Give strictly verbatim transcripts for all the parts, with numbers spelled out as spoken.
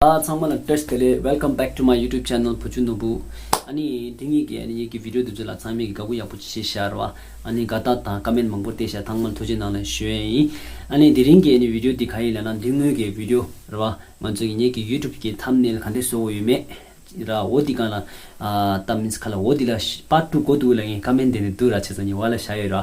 ཨ་ཚང་མ་ལ་བཀྲ་ཤིས་བདེ་ལེགས། Welcome back to my YouTube channel བུ་ཆུང་ནོར་བུ། ཨ་ནི་དེ་ངེད་ཀྱི་ཨ་ནི་ངེད་ཀྱི་བི་ཌི་ཡོ་དེ་ཚོ་ལ་ཚང་མས་ཀྱི་དགའ་པོ་ཡག་པོ་ཅིག་བྱས་ཤག་རེད་བ། ཨ་ནི་དགའ་རྟགས་དང་ཀོ་མེན་མང་པོ་བལྟས་ཤག་ཚང་མ་ལ་ཐུགས་རྗེ་གནང་ལ་ཞུ་ཡས་ཡིན། ཨ་ནི་དེ་རིང་གི་ཨ་ནི་བི་ཌི་ཡོ་འདི་ག་ཡིན་ལབ་ན་འདི་སྔོན་གྱི་བི་ཌི་ཡོ་རེད་བ། ང་ཚོ་གི་ངེད་ཀྱི་ཡུ་ཊུབ་ཀྱི་ཐམ་ནེལ་ག་འདྲས་བཟོ་དགོས་ཡོད་མེད། ར་འོ་འདི་གང་ལ། ཨ་ད་མིན་ཁ་ལ་འོ་འདི་ལ་པར་ཊུ་དགོས་འདུག་ལབ་མཁན་ཀོ་མེན་དེ་ནས་འདུག་ར། བྱས་ཙང་ངས་བ་ལ་བཞག་ཡོད་ར།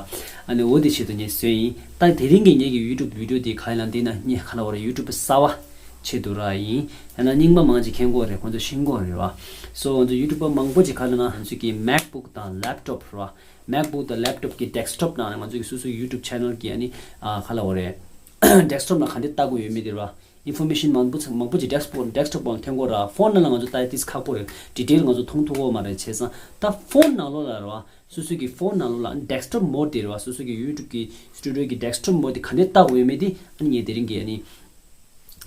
ཨ་ནི་འོ་འདི་ཆེད་དུ་ངས་བཟོས་ཡིན། ད་དེ་རིང་གི་ངེད་ཀྱི་ཡུ་ཊུབ་བི་ཌི་ཡོ་འདི་གང་ལ་འདི་ན་ངས་ཁ་ལ་འོ་ར་ཡུ་ཊུབ་གསར་བ་ཆེད་དུ་ར་ཡིན། ཡང་ན་རྙིང་པ་མང་ཅིག་མཁྱེན་གོ་རེད། ཁོང་ཚོ་ཤེས་གོ་རེད་བ། སོ་ང་ཚོ་ཡུ་ཊུབ་པ་མང་པོ་ཅིག་ཁ་ལ་ན་ང་ཚོ་གི་མེག་བུག་དང་ལེབ་ཊོབ་ར། མེག་བུག་དང་ལེབ་ཊོབ་ཀྱི་ཌེ་སི་ཊོབ་ནང་ང་ཚོ་གི་སོ་སོའི་ཡུ་ཊུབ་ཆེ་ནལ་གྱི་ཨ་ནི་ཨ་ཁ་ལ་འོ་རེད། ཌེ་སི་ཊོབ་ནང་ག་འདྲས་ལྟ་དགོས་ཡོད་མེད་དེ་ར། ཨིན་ཕོར་མེ་ཤན་མང་པོ་ཚང་མང་པོ་ཅིག་ཌེ་སི་ཊོབ་ཌེ་སི་ཊོབ་སྒང་ལ་འཐེན་དགོས་ར། ཕོན་ནང་ལ་ང་ཚོ་ལྟ་ཡ་ཏིས་ཁག་པོ་རེད། ཌི་ཊེལ་ང་ཚོ་མཐོང་ཐུབ་ཀྱི་མ་རེད། བྱས་ཙང་ད་ཕོན་ནང་ལོགས་ལ་ར་བ། སོ་སོ་གི་ཕོན་ནང་ལོགས་ལ་ཌེ་སི་ཊོབ་མོཌ་དེ་ར་བ། སོ་སོ་གི་ཡུ་ཊུབ་ཀྱི་སི་ཊུ་ཌི་ཡོ་གི་ཌེ་སི་ཊོབ་མོཌ་དེ་ག་འདྲས་ལྟ་དགོས་ཡོད་མེད་དེ་ཨ་ནི་ངས་དེ་རིང་གི་ཨ་ནི་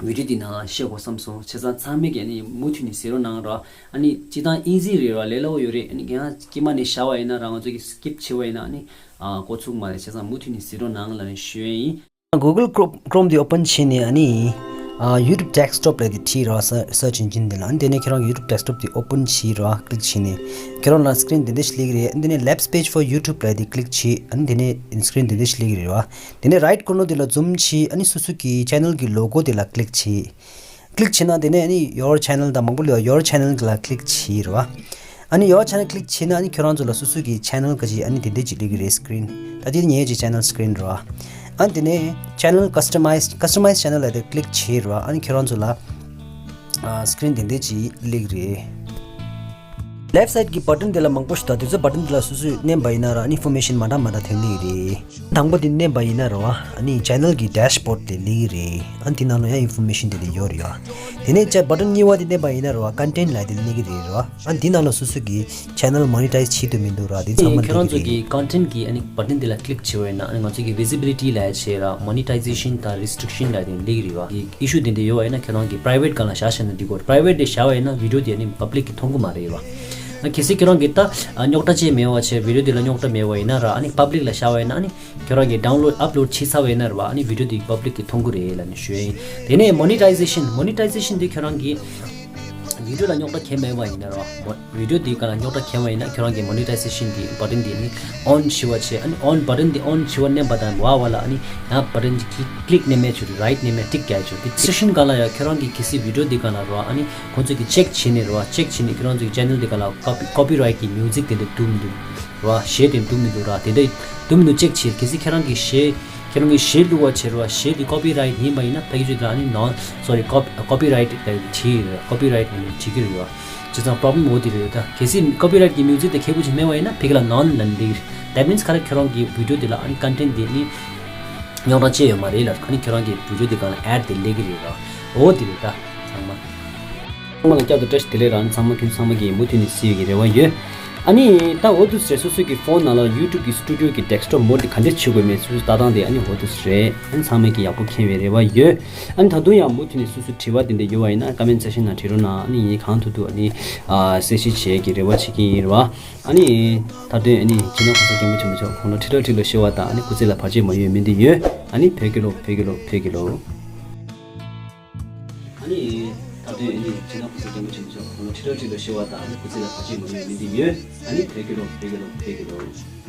བི་ཌི་ཡོ་དེ་ནང་ལ་བཤད་དགོས་བསམ་སོང་། བྱས་ཙང་ཚང་མས་ཀྱི་ཨ་ནི་མུ་མཐུད་ནས་གཟིགས་རོགས་གནང་ར། ཨ་ནི་སྤྱིར་བཏང་ཨི་ཛི་རེད་ར། ལས་སླ་པོ་ཡོད་རེད། ཨ་ནི་ཡང་དཀྱིལ་མ་ནས་བཞག་པ་ཡིན་ན་ར་ང་ཚོ་གི་སི་ཀིབ་བྱེད་པ་ཡིན་ན་ཨ་ནི་ཨ་འགོ་ཚུགས་མ་རེད། བྱས་ཙང་མུ་མཐུད་ནས་གཟིགས་རོགས་གནང་ལབ་ནས་ཞུ་ཡ་ཡིན། Google Chrome Chrome དེ་ཨོ་པན་བྱས་ནས་ཨ་ནི་ཨ་ཡུ་ཊུབ་ཌེ་སི་ཊོབ་ལབ་དེ་བྲིས་ར། སར་སར་ཆི་ཨིན་ཇིན་དེ་ལ། ཨ་ནི་དེ་ནས་ཁྱེད་རང་གི་ཡུ་ཊུབ་ཌེ་སི་ཊོབ་དེ་ཨོ་པན་བྱས་ར། ཀི་ལིག་བྱས་ནས་ཁྱེད་རང་ལ་སི་ཀི་རིན་དེ་འདྲ་ཞིག་སླེབས་ཀྱི་རེད། ཨ་ནི་དེ་ནས་ལེབ་སི་པེ་ཇི་ཕོར་ཡུ་ཊུབ་ལབ་དེ་ཀི་ལིག་བྱས། ཨ་ནི་དེ་ནས་སི་ཀི་རིན་དེ་འདྲ་ཞིག་སླེབས་ཀྱི་རེད་བ། དེ་ནས་རའིཊ་ཀོར་ནར་དེ་ལ་ཛུམ་བྱས། ཨ་ནི་སོ་སོ་གི་ཆེ་ནལ་གྱི་ལོ་གོ་དེ་ལ་ཀི་ལིག་བྱས། ཀི་ལིག་བྱས་ན་དེ་ནས་ཨ་ནི་ཡོར་ཆེ་ནལ་དང་མང་པོ་སླེབས། ཡོར་ཆེ་ནལ་ལ་ཀི་ལིག་བྱས་ར་བ། ཨ་ནི་ཡོར་ཆེ་ནལ་ཀི་ལིག་བྱས་ན་ཨ་ནི་ཁྱོད་རང་ཚོ་ལ་སོ་སོ་གི་ཆེ་ནལ་ག་ཅིག་ཨ་ནི་དེ་འདྲས་ཅིག་སླེབས་ཀྱི་རེད། སི་ཀི་རིན། ད་དེ་ངའི་ཅིག་ཆེ་ནལ་སི་ཀི་རིན་ར་བ། ཨ་ནི་དེ་ནས་ཆེ་ནལ་ཀ་སི་ཊ་མའི་ཛི་ཀ་སི་ཊ་མའི་ཛི་ཆེ་ནལ་ལབ་དེ་ཀི་ལིག་བྱས་ར་བ། ཨ་ནི་ཁྱོད་རང་ཚོ་ལ་ཨ་སི་ཀི་རིན་དེ་འདྲས་ཅིག་སླེབས་ཀྱི་རེད། ལེབ་སའིཌ་གི་བ་ཊན་དེ་ལ་མང་པོ་ཞིག་འདུག་དེ་ཚོ་བ་ཊན་དེ་ལ་སོ་སོས་མནན་པ་ཡིན་ན་ར་ཨ་ནི་ཨིན་ཕོར་མེ་ཤན་མ་འདྲ་མ་འདྲ་ཐོན་གྱི་རེད། དང་པོ་དེ་མནན་པ་ཡིན་ན་ར་བ། ཨ་ནི་ཆེ་ནལ་གྱི་ཌེ་ཤི་བོར་ཌི་དེ་སླེབས་ཀྱི་རེད། ཨ་ནི་དེ་ནང་ལ་ཡང་ཨིན་ཕོར་མེ་ཤན་དེ་འདྲ་ཡོད་རེད་ཡ། དེ་ནས་ཅ་བ་ཊན་གཉིས་པ་དེ་མནན་པ་ཡིན་ན་ར་བ། ཀོན་ཊེན་ཊི་ལབ་དེ་སླེབས་ཀྱི་རེད་ར་བ། ཨ་ནི་དེ་ནང་ལ་སོ་སོ་གི་ཆེ་ནལ་མོ་ནི་ཊའིཛ་བྱེད་འདུག་མི་འདུག་ར་དེ་ཚང་མ་ཁྱེད་རང་ཚོ་གི་ཀོན་ཊེན་ཊི་གི་ཨ་ནི་བ་ཊན་དེ་ལ་ཀི་ལིག་བྱས་པ་ཡིན་ན་ཨ་ནི་ང་ཚོ་གི་ཝི་ཛི་བི་ལི་ཊི་ལབ་ཡ་བྱས་ར། མོ་ནི་ཊའི་ཛེ་ཤན་དང་རེ་སི་ཊི་རིག་ཤན་ལབ་དེ་སླེབས་ཀྱི་རེད་བ། ཨི་ཤུ་དེ་འདྲ་ཡོད་པ་ཡིན་ན་ཁྱེད་རང་གི་པ་རའི་ཝེཊ་སྒང་ལ་བཞག་བཞག་ན་འགྲིག་གོ། པ་རའི་ཝེཊ་དེ་བཞག་པ་ཡིན་ན་བི་ཌི་ཡོ་དེ་ཨ་ནི་པབ་ལིག་གིས་མཐོང་གི་མ་རེད་བ། ཨ་གལ་སྲིད་ཁྱེད་རང་གིས་ད་ཨ་རྙོག་དྲ་ཅིག་མེད་པ་བྱས། བི་ཌི་ཡོ་དེ་ལ་རྙོག་དྲ་མེད་པ་ཡིན་ན་ར། ཨ་ནི་པབ་ལིག་ལ་བཞག་པ་ཡིན་ན་ཨ་ནི་ཁྱེད་རང་གིས་ཌའུན་ལོཌ་ཨབ་ལོཌ་བྱས་ཚར་བ་ཡིན་ན་ར་བ། ཨ་ནི་བི་ཌི་ཡོ་དེ་པབ་ལིག་གིས་མཐོང་གི་རེད་ལབ་ནས་ཞུ་ཡ་ཡིན། དེ་ནས་མོ་ནི་ཊའི་ཛེ་ཤན། མོ་ནི་ཊའི་ཛེ་ཤན་དེ་ཁྱེད་རང་གིས་བི་ཌི་ཡོ་ལ་རྙོག་དྲ་གང་ཡང་མེད་པ་ཡིན་ན་ར་བ། བི་ཌི་ཡོ་དེ་སྒང་ལ་རྙོག་དྲ་གང་ཡང་མེད་པ་ཡིན་ན་ཁྱེད་རང་གིས་མོ་ནི་ཊའི་ཛེ་ཤན་གྱི་བ་ཊན་དེ་ནི་ཨོན་བྱས་པ་བྱས། ཨ་ནི་ཨོན་བ་ཊན་དེ་ཨོན་བྱས་པ་མནན་པ་དང་བ་བ་ལ་ཨ་ནི་ཡང་བ་ཊན་གཅིག་ཀི་ལིག་མནན་མཁན་བྱས་རེད། རའིཊ་མནན་མཁན་ཊིག་རྒྱག་བྱས་རེད། དེ་ཛེ་ཤན་སྒང་ལ་ཡ་ཁྱེད་རང་གིས་གལ་སྲིད་བི་ཌི་ཡོ་དེ་སྒང་ལ་ར་བ། ཨ་ནི་ཁོང་ཚོ་གིས་ཅེག་བྱས་ནས་ར་བ། ཅེག་བྱས་ནས་ཁྱེད་རང་ཚོ་གི་ཆེ་ནལ་དེ་སྒང་ལ་ཀོ་པི་ཀོ་པི་རའིཊ་གི་མིའུ་ཛིག་དེ་འདྲ་འདུག་མི་འདུག་ར་བ། གཞས་དེ་འདུག་མི་འདུག་ར། དེ་འདྲ་འདུག་མི་འདུག་ཅེག་བྱས། གལ་སྲིད་ཁྱེད་རང་གིས་གཞས་ཁྱེད་རང་གིས་གཞས་བླུགས་པ་བྱས་ར་བ། གཞས་དེ་ཀོ་པི་རའིཊ་ཡིན་པ་ཡིན་ན་ཕ་གི་ཆོས་དེ་ཨ་ནི་ནོན། སོ་རི། ཀོ་པི་རའིཊ་བྲིས་རེད། ཀོ་པི་རའིཊ་ནས་བྲིས་ཀྱི་རེད་བ། བྱས་ཙང་པོ་རོབ་ལེམ་འོ་དེ་རེད་ད། གལ་སྲིད་ཀོ་པི་རའིཊ་གི་མིའུ་ཛིག་དེ་ཁེ་པོ་ཅིག་མེད་པ་ཡིན་ན་ཕ་གི་ལ་ནོན་ལབ་ནས་འདུག་རེད། དེཊ་མིན་སི་ག་རེ། ཁྱེད་རང་གི་བི་ཌི་ཡོ་དེ་ལ་ཨ་ནི་ཀོན་ཊེན་ཊི་དེ་ནི་རྙོག་དྲ་ཅི་ཡང་ཡོད་མ་རེད་ལབ། ཨ་ནི་ཁྱེད་རང་གི་བི་ཌི་ཡོ་དེ་སྒང་ལ་ཨེཌ་དེ་སླེབས་ཀྱི་རེད་བ། འོ་དེ་རེད་ད། ཚང་མ། ཚང་མ་ལ་བསྐྱར་དུ་བཀྲ་ཤིས་བདེ་ལེགས་རང་། ཚང་མ་ཁྱེད་ཚང་མ་གིས་མུ་མཐུད་ནས་གཟིགས་ཡོད་ཀྱི་རེ་བ་ཡོད། ཨ་ནི་ད་འོ་འདུག་སེ་རེད། སོ་སོ་གི་ཕོན་ནང་ལ་ཡུ་ཊུབ་གི་སི་ཊུ་ཌི་ཡོ་གི་ཌེ་སི་ཊོབ་མོཌ་དེ་ག་འདྲས་བྱེད་དགོས་མེད་སོ་སོའི་ལྟ་སྟངས་དེ་ཨ་ནི་འོ་འདུག་སེ་རེད། ཨ་ནི་ཚང་མས་ཀྱིས་ཡག་པོ་མཁྱེན་པའི་རེ་བ་ཡོད། ཨ་ནི་ད་དུང་ཡང་མུ་མཐུད་ནས་སོ་སོ་དྲི་བ་དེ་འདྲ་ཡོད་པ་ཡིན་ན་ཀོ་མེན་ཊི་སེག་ཤན་ནང་བྲིས་རོགས་གནང་། ཨ་ནི་ངས་གང་ཐུབ་ཐུབ་ཨ་ནི་ཨ་གསལ་བཤད་བྱེད་ཀྱི་རེ་བ་བྱེད་ཀྱི་ཡིན་རེད་བ། ཨ་ནི་ད་དུང་ཨ་ནི་སྤྱི་ནོར་གོང་ས་སྐྱབས་མགོན་ཆེན་པོ་མཆོག་དགུང་ལོ་ཁྲི་ལོ་ཁྲི་ལོ་བཞུགས་པ་དང་ཨ་ནི་སྐུ་ཚེ་ལ་བར་ཆད་མ་ཡོང་བའི་སྨོན་འདུན་ཡོད། ཨ་ནི་བོད་རྒྱལ་ལོ། བོད་རྒྱལ་ལོ། བོད་རྒྱལ་ལོ། ཨ་ནི་ད་དུང་ཨ་ནི་སྤྱི་ནོར་གོང་ས་སྐྱབས་མགོན་ཆེན་པོ་མཆོག་དགུང་ལོ་ཁྲི་ལོ་ཁྲི་ལོ་བཞུགས་པ་དང་ཨ་ནི་སྐུ་ཚེ་ལ་བར་ཆད་མ་ཡོང་བའི་སྨོན་འདུན་ཡོད། ཨ་ནི་བོད་རྒྱལ་ལོ། བོད་རྒྱལ་ལོ། བོད་རྒྱལ་ལོ།